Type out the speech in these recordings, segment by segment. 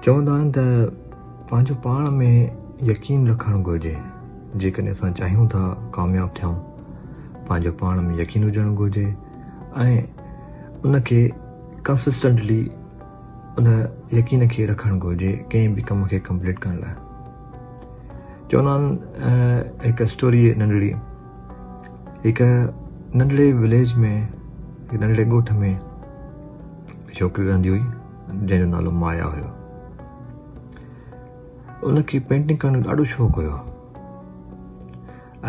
چوندا آهن ته پنهنجو پاڻ ۾ يقين رکڻ گهرجي. جيڪڏهن اسان چاهيون ٿا ڪامياب ٿيون، پنهنجو پاڻ ۾ يقين هجڻ گهرجي ۽ ان کي ڪنسسٽنٽلي ان يقين کي رکڻ گهرجي ڪنهن به ڪم کي ڪمپليٽ ڪرڻ لاء. چوندا آهن هڪ اسٽوري ننڍڙي، هڪ ننڍڙي وليج ۾ هڪ ننڍڙي ڳوٺ ۾ ڇوڪري رهندي هئي جنهن جو نالو مايا هيو. ان کي پينٽنگ ڪرڻ جو ڏاڍو شوق هيو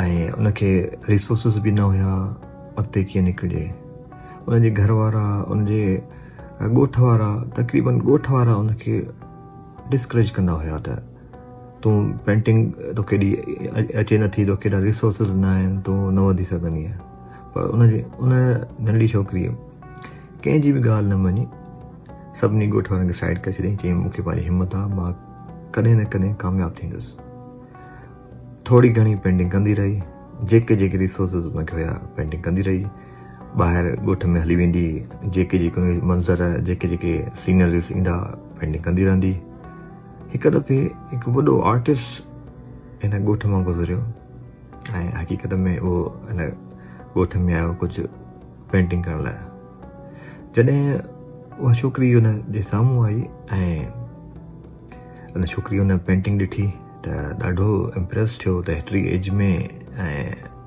۽ ان کي ريسورسز به نه هيا اڳتي ڪيئن نڪرجي. ان جي گهر وارا، ان جي ڳوٺ وارا، تقريبن ڳوٺ وارا ان کي ڊسڪريج ڪندا هيا ته تون پينٽنگ توکي ايڏي اچي نٿي، توکي ايڏا ريسورسز نه آهن، تون نه وڌي سگهندينء. پر ان جي ان ننڍڙي ڇوڪريء ڪنهن جي به ڳالهه نه مڃي، سڀني ڳوٺ وارن کي سائيڊ ڪري ڇڏيائين. چيائين مون کي پنهنجي همت آ، مان ڪڏهن نه ڪڏهن ڪامياب ٿيندس. ٿوري گهڻي پينٽنگ ڪندي رهي، جيڪي جيڪي ريسورسز ان کي هيا پينٽنگ ڪندي رهي. ٻاهر ڳوٺ ۾ هلي ويندي، جيڪي جيڪي ان کي منظر، جيڪي جيڪي سينريز ايندا پينٽنگ ڪندي رهندي. هڪ دفعي هڪ وڏو آرٽسٽ هن ڳوٺ مان گذريو ۽ حقيقت ۾ اهو هن ڳوٺ ۾ آيو ڪجهه پينٽنگ ڪرڻ لاء. جڏهن اها ڇوڪري ان جي سامهون آئي ۽ ان ڇوڪري ان پينٽنگ ڏٺي ته ڏاڍو امپريس ٿيو ته هيتري ايج ۾ ۽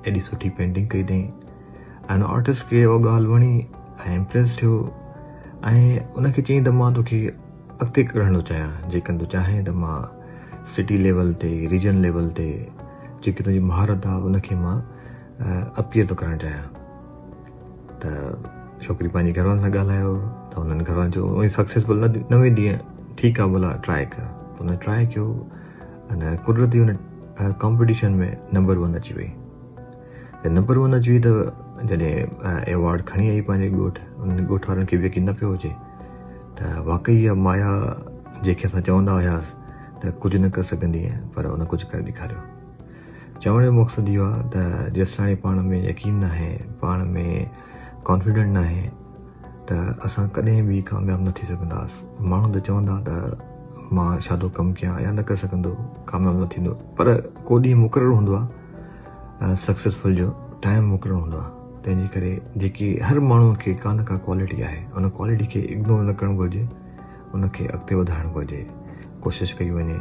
ايڏي سٺي پينٽنگ ڪئي اٿئي. ۽ ان آرٽسٽ کي اها ڳالهه وڻي ۽ امپريس ٿيو ۽ ان کي چيائين ته مان توکي اڳتي ڪڍڻ ٿو چاهيان، جيڪڏهن تون چاهين ته مان سٽي ليول تي، ريجن ليول تي جيڪي تنهنجي مهارت آهي ان کي مان اپيئر ٿو ڪرڻ چاهيان. ته ڇوڪري پنهنجي گهر وارن سان ڳالهايو ته انهن گهر وارن چيو اوهين سڪسيسفل نه ويندينء، ٺيڪ آهي ڀلا ٽرائي ڪر. هن ٽرائي ڪيو ۽ قدرتي ان ڪامپيٽيشن ۾ نمبر ون اچي وئي. جڏهن نمبر ون اچي وئي ته جڏهن ايوارڊ کڻي آئي پنهنجي ڳوٺ، انهن ڳوٺ وارن کي به يقين نه پيو اچي ته واقعي اها مايا جنهن کي اسان چوندا هياسين ته ڪجهه نه ڪري سگهندينء، پر ان ڪجهه ڪري ڏيکاريو. چوڻ جو مقصد اهو آهي ته جيستاڻي پاڻ ۾ يقين ناهي، پاڻ ۾ ڪانفيڊنٽ ناهي ته اسان ڪڏهن به ڪامياب نه ٿي سگهنداسين. ماڻهو ته چوندا ته مان ڇا ٿو ڪم ڪيان يا نه ڪري سگهندو، ڪامياب نه ٿيندو، پر ڪو ڏينهن مقرر هوندو آهي سڪسيسفل جو ٽائيم مقرر هوندو آهي. تنهن جي ڪري جيڪي هر ماڻهو کي ڪا نه ڪا ڪوالٽي آهي، ان ڪوالٽي کي اگنور نه ڪرڻ گهرجي، ان کي اڳتي وڌائڻ گهرجي. ڪوشش ڪئي وڃي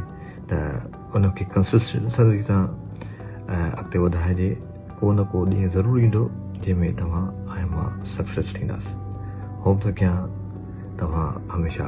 ته ان کي ڪنسسٽنسي سان اڳتي وڌائجي. ڪو نه ڪو ڏينهن ضرور ايندو جنهن ۾ توهان ۽ مان سڪسيس ٿينداسين. هوپ ٿو ڪيان توهان هميشه.